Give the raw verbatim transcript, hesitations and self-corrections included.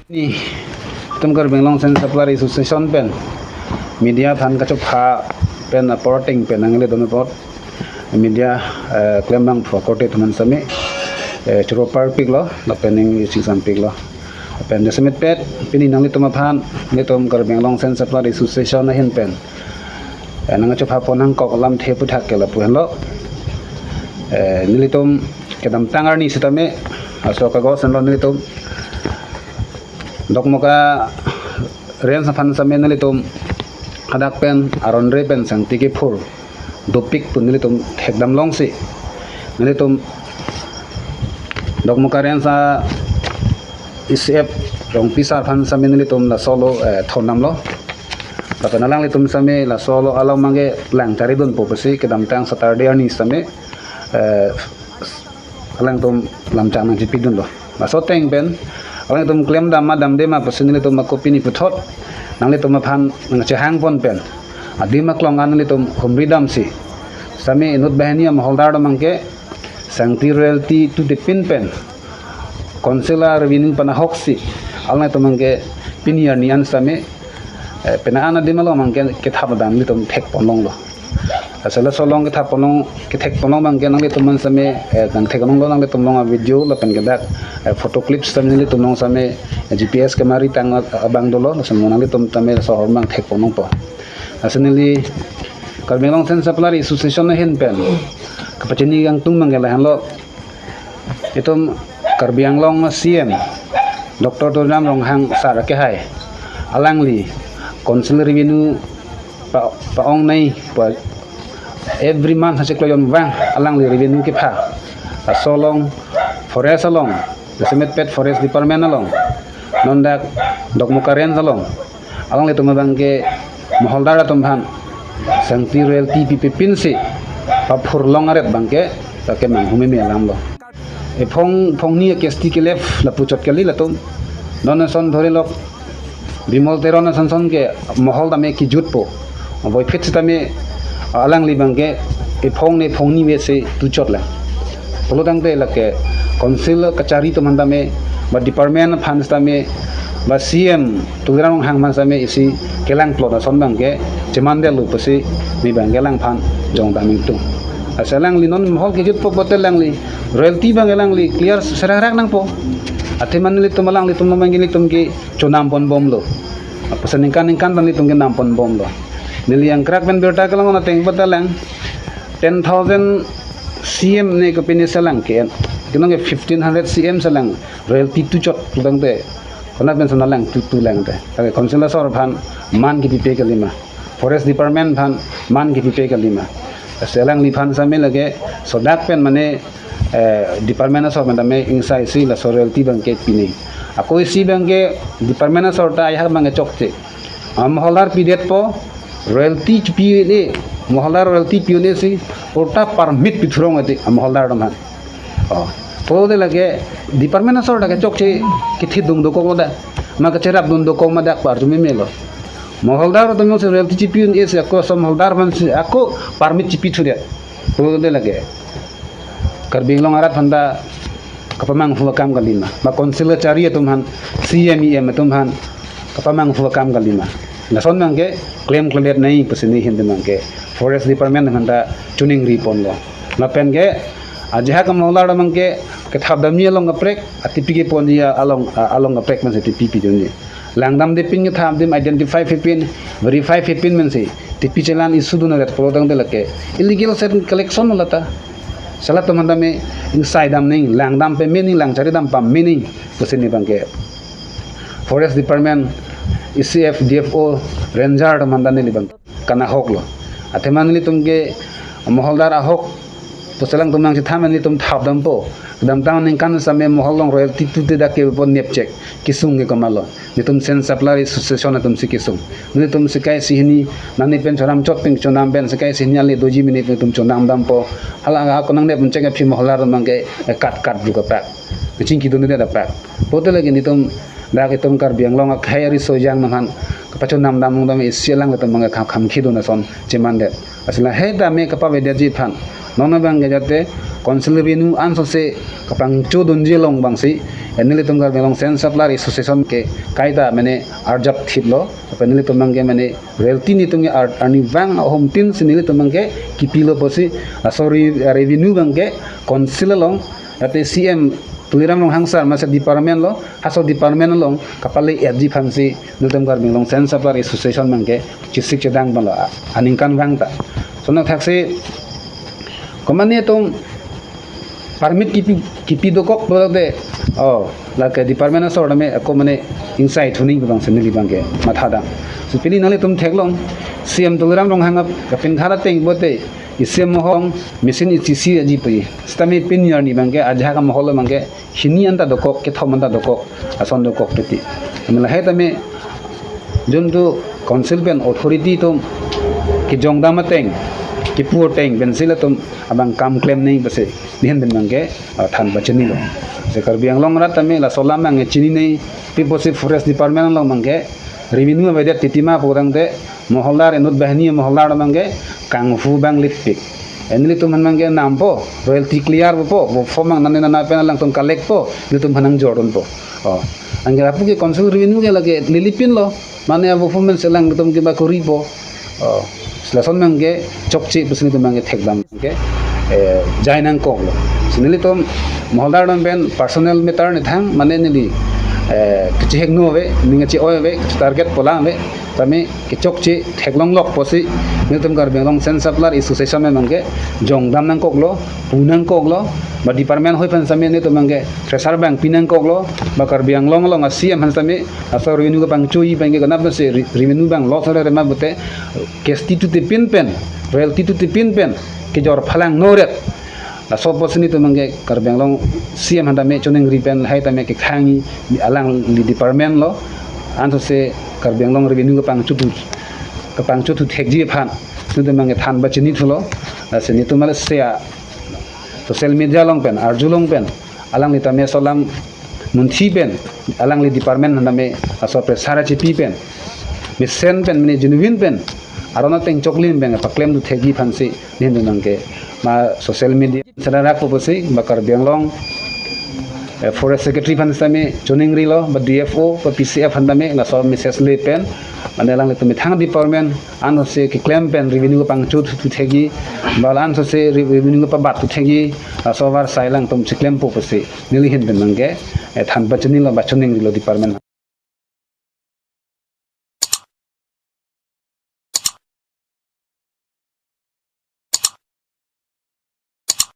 Ni, itum Karbi Anglong Sand Supplier Association pen media aphan kachopha pen aporting pen nanglidun apot media, eh, klembang pho korte atum an sitame, eh, choro parpiklo, lapen ning chingsam piklo. Pen jasemet pet, pini nanglitum aphan, nelitum Karbi Anglong Sand Supplier Association ahin pen, eh, nangchopha pon nangkok alamthe aphuthak ke lapu henlo. Eh, nelitum kedamtang arni sitame, laso kagos henlo nelitum Dokmoka Range aphan sitame nelitum hadak pen aron re pen sangti kephur dopik pu nelitum thekdam longsi, nelitum Dokmoka Range a E C F Rongpi sir aphan sitame nelitum laso alo, eh, thondamlo. Lapen alanglitum sitame laso alo along abangke lang charidunpo pusi kedamtang Saturday arni sitame, eh, alangtum lamchak nangchipidunlo. Laso ateng pen alangtum klemdam ma damde ma pusi nelitum ako pini puthot nanglitum aphan nangchehang pon pen adim aklong an nelitum humri damsi, sitame inut banghini amoholdar atum abangke sangti royalty tutepin pen council a revenue pen ahoksi alangtum abangke pini arni an sitame, eh, penang an adim along abangke kethap dam nelitum thek pon longlo. Asal laso along kethap pon long, kethek pon long abangke nanglitum an sitame, eh, nangthek longlo, nanglitum along avideo lapen ke dak, eh, photo clips sitame nelitum along sitame, eh, G P S kemari tang abang dolo, laso nanglitum sitame laso ahormu abang thek pon longpo. Asal neli Karbi Anglong Sand Supplier Association ahin pen kapachini kangtung abangke lahenlo. Itum Karbi Anglong C M Doctor Tuliram Ronghang sir akehai, alangli council revenue pa, pa-ongnei pa, every month hachiklo jon vang alangli revenue kepha. Laso along forest along, jasemet pet forest department along, non dak Dokmoka Range along, alanglitum abangke moholdar atum aphan sangti royalty pipipinsi paphur long aret abangke, lake manghumeme alamlo. Ephong phongni ke S T kelef lapu chot kali latum. Non ason dhori lok Bimol Teron ason son ke mohol tame kejutpo. Boiphit sitame alangli abangke ephong ne phongni vesi tuchot lang. Pulotangte lake council kachari atum aphan tame, ba department aphan sitame, ba C M Tuliram Ronghang aphan sitame isi kelang plot ason abangke chemandetlo pusi me abangke alangphan jongdam ingtung. Asal alangli non mohol kejutpo pote alangli royalty abang alangli clear serak rak nangpo. Athema nelitum alanglitum abangke nelitum ke chonam pon bomlo. Apasa ningkan ningkan ta nelitum kenam pon bomlo. Neli angkrak pen birta kelang ateng pata lang ten thousand C M ne kopine selang ke. Kenong ke fifteen hundred C M selang royalty tuchot pulotangte. Konat pen sana lang tutu lang te. Lake council asor aphan man kipipe kalima. Forest department aphan man kipipe kalima. Asal alangliphan sitame lake sodak pen mane, eh, department asor pen tame ingsaisi laso royalty abangke pine. Ako isi abangke department asor ta ajahak abangke chokche. Amoholdar pidetpo, royalty pi-un-e, moholdar royalty pi-un-e si, ulta permit pithurong ati amoholdar atum aphan. Oh, pulote lake department asor ta kechokche kethidung dokoklo da. Ma kacherapdun dokok ma dak arjumemelo. Moholdar atum jongsi royalty chipi-un-e si ako amoholdar aphansi ako permit chipithudet. Pulote lake Karbi Anglong arat aphan ta kapamanghu akam kalima. Ma council kachari atum aphan, C M, E M atum aphan kapamanghu akam kalima. Lason abangke klemkledet nangji pusi neli ahin abangke forest department aphan ta choningri ponlo. Lapen ke ajahak amoholdar abangke kethap damji along kaprek, atipi keponji along, along kaprek mansi tipi pidunji. Langdamde pin kethap adim identify pipin, verify pipin mansi tipi challan issue dun aret pulotangte lake illegal sand collection lata. Sala atum aphan tame ingsai dam nangji, langdam pame nangji, lang charidam pame nangji pusi neli abangke forest department, E C F, D F O, ranger atum aphan ta neli abang kanahoklo. Athema nelitum ke moholdar ahok pu selang atum nangchetham nelitum thapdampo. Kedamtang aningkan sitame mohol along royalty tute dak kepo nepchek, kesung ke komatlo. Nelitum Sand Supplier Association atumsi kesung. Nelitum sika isi hini nangli pen choram chot pen chonam pen sika isi hini ale doji minute nelitum chonam dampo. Hala ako nangnep un chek aphi moholdar abangke kat kat bru kapak. Kechingki dunde dapak. Pulote lake nelitum dak itum Karbi Anglong akhai ariso ejang atum aphan kapachonam dam longdam isi alanglitum abangke kham, khamkhidun ason chemandet. Asila hei tame kapavedetji aphan. Non abangke jate council revenue ansose kapangchodunji along abangsi Nelitum Karbi Anglong Sand Supplier Association ke kaita mane arjap thiplo. Lapen nelitum abangke mane royalty nelitum ke ar-, arnivang ahomtin si nelitum abangke kipilo pusi laso re-, revenue abangke council along, ate C M Tuliram Ronghang sir masa department lo, halaso department along kapale-etji aphansi nelitum Karbi Anglong Sand Supplier Association abangke chesik chedang ponlo, a-, aningkanvang ta. Lason athaksi komatne atum permit kipi, kipi dokok pulote, oh, lake department asor tame ako mane ingsai thuning pu abangsi neli abangke mathadam. Si pini nanglitum theklong, C M Tuliram Ronghang ap kapingkhala ateng pulote, isi amohor along machine isi isi aji pu. Sitame pini arni abangke ajahak amohor along abangke hini anta dokok, kethom anta dokok, ason dokok titi. Amat lahai tame juntu council pen authority atum kejongdam ateng, kipu ateng pensi latum abang kam klem nangji pusi nelihin pen abangke, ah, than pachinilo. Si Karbi Anglong arat tame laso alam abang chinine, pi pusi forest department along abangke revenue avedet titi ma pu tangte, moholdar inut banghini moholdar abangke kanghu abang lipik. Nelitum aphan abangke nampo, royalty clear po, vo form abang nane nana pen alangtum collect po, nelitum aphan nangjordunpo. Oh, anke lapu ke council revenue ke lake lelipinlo, mane avo form pen selang nelitum ke ba koripo. Oh, lason abangke chokche pusi nelitum abangke thekdam ke, eh, jai nangkoklo. Si nelitum moholdar atum pen personal matter nithang, mane neli, eh, kechihek nu ave, ning kache-oi ave, target pola ave, tame kechokche theklonglok pusi nelitum Karbi Anglong Sand Supplier Association abangke jongdam nangkoklo, pu nangkoklo, ba department ahoi aphan sitame nelitum abangke pressure abang pi nangkoklo, ba Karbi Anglong along a-C M aphan sitame laso revenue kepangchoji abangke konat pusi re-, revenue abang loss ore ma pulote, case ti tu tipin pen, royalty tu tipin pen kejor phalang noret. Laso pusi nelitum abangke Karbi Anglong C M aphan tame choningri pen lahai tame kekhangji alangli department lo. Ansose Karbi Anglong revenue kepangchothu, kepangchothu thekji aphan nelitum abangke than pachinithulo. Lasi nelitum ale se a social media along pen, arjulong pen, alangli tame laso alam munthi pen, alangli department aphan tame laso pressure chipi pen, mesen pen, mane genuine pen, aron ateng choklim pen paklemthu thekji aphansi nelihin pen abangke ma social media sararak pu pusi ba Karbi Anglong, eh, Forest Secretary aphan sitame choningrilo, ba D F O, ba P C F aphan tame laso message le pen, mane alanglitum methang department ansose keklem pen revenue kepangchothu thekji, ba ansose re-, revenue kepabatthu thekji, laso avarsai alangtum chiklempo pusi nelihin pen abangke, eh, than pachinilo ba choningrilo department.